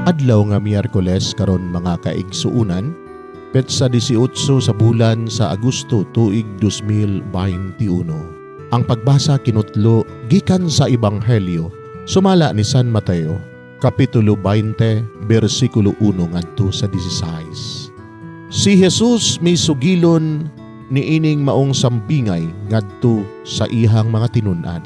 Adlaw nga Miyerkules karon, mga kaigsuunan, petsa 18 sa bulan sa Agosto, tuig 2021. Ang pagbasa kinutlo gikan sa Ebanghelyo sumala ni San Mateo, kapitulo 20, bersikulo 1 ngadto sa 16. Si Jesus misugilon niining maong sambingay ngadto sa iyang mga tinun-an.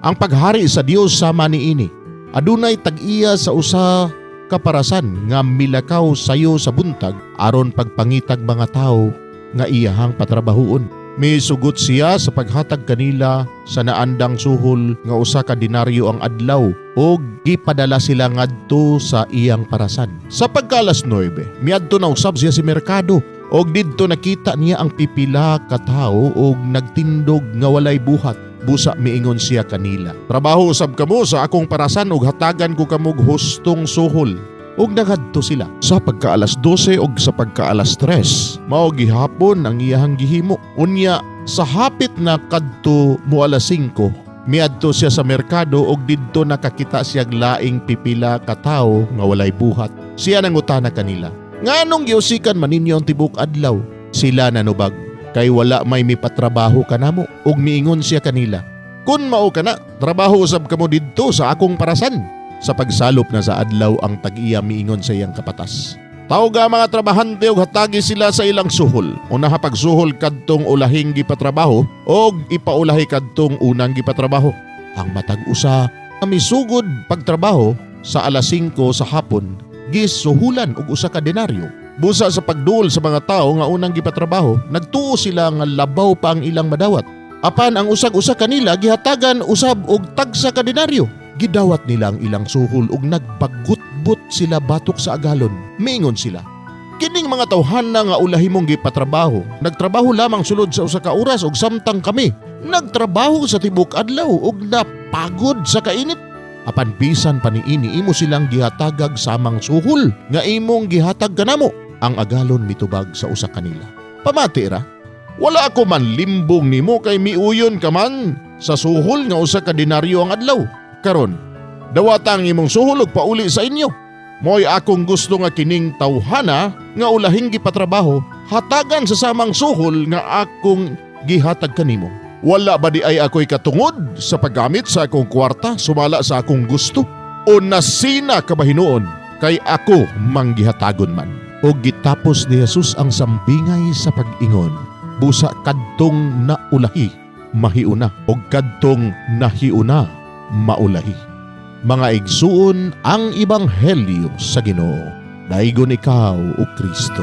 Ang paghari sa Dios sama niini. Adunay tag-iya sa usa ka parasan nga milakaw sayo sa buntag aron pagpangitag mga tawo nga iyahang patrabahuon. Misugot siya sa paghatag kanila sa naandang suhol nga 1 ka denaryo ang adlaw ug gipadala sila ngadto sa iyang parasan. Sa pagkaalas 9, miadto na usab siya sa merkado og didto nakita niya ang pipila ka tawo og nagtindog nga walay buhat. Busa miingon siya kanila, "Trabaho usab kamo sa akong parasan ug hatagan ko kamog hustong suhol." Ug nagadto sila. Sa pagkaalas 12 ug sa pagkaalas 3, mao gihapon ang iyahang gihimo. Unya sa hapit na kadto mo alas 5, miadto siya sa merkado ug didto nakakita siya laing pipila ka tawo nga walay buhat. Siya nangutana kanila, "Nganong giusikan man ninyo ang tibuok adlaw?" Sila nanubag, "Kay wala may mipatrabaho kanamo." Ug miingon siya kanila, "Kun mao kana, trabaho usab kamo didto sa akong parasan." Sa pagsalop na sa adlaw, ang tag-iya miingon sa iyang kapatas, "Tawga mga trabahante ug hatagi sila sa ilang suhol. Unaha pagsuhol kadtong ulahing gipatrabaho og ipaulahi kadtong unang gipatrabaho." Ang matag usa nga misugod pagtrabaho sa alas 5 sa hapon gisuhulan og 1 ka denaryo. Busa sa pagduol sa mga tao nga unang gipatrabaho, nagtuo sila nga labaw pa ang ilang madawat. Apan ang usag-usa kanila gihatagan usab og tagsa ka denaryo. Gidawat nila ang ilang suhol ug nagpagutbot sila batok sa agalon. Miingon sila, "Kining mga tawhana nga ulahi mong gipatrabaho, nagtrabaho lamang sulod sa 1 ka oras ug samtang kami nagtrabaho sa tibuok adlaw ug napagod sa kainit. Apan bisan pa niini, imo silang gihatagag samang suhol nga imong gihatag kanamo." Ang agalon mitubag sa usa kanila, "Pamati ra, wala ako manlimbong nimo kay miuyon ka man sa suhol nga 1 ka denaryo ang adlaw. Karon, dawata ang imong suhol ug pauli sa inyo. Mo'y akong gusto nga kining tawhana nga ulahing gipatrabaho hatagan sa samang suhol nga akong gihatag kanimo. Wala ba diay ako'y katungod sa paggamit sa akong kwarta sumala sa akong gusto? O nasina ka ba hinuon kay ako manggihatagon man?" O gitapos ni Jesus ang sambingay sa pag-ingon, "Busa kadtong naulahi mahiuna og kadtong nahiuna maulahi." Mga igsuon, ang Ebanghelyo sa Ginoo. Daygon ikaw, o Kristo.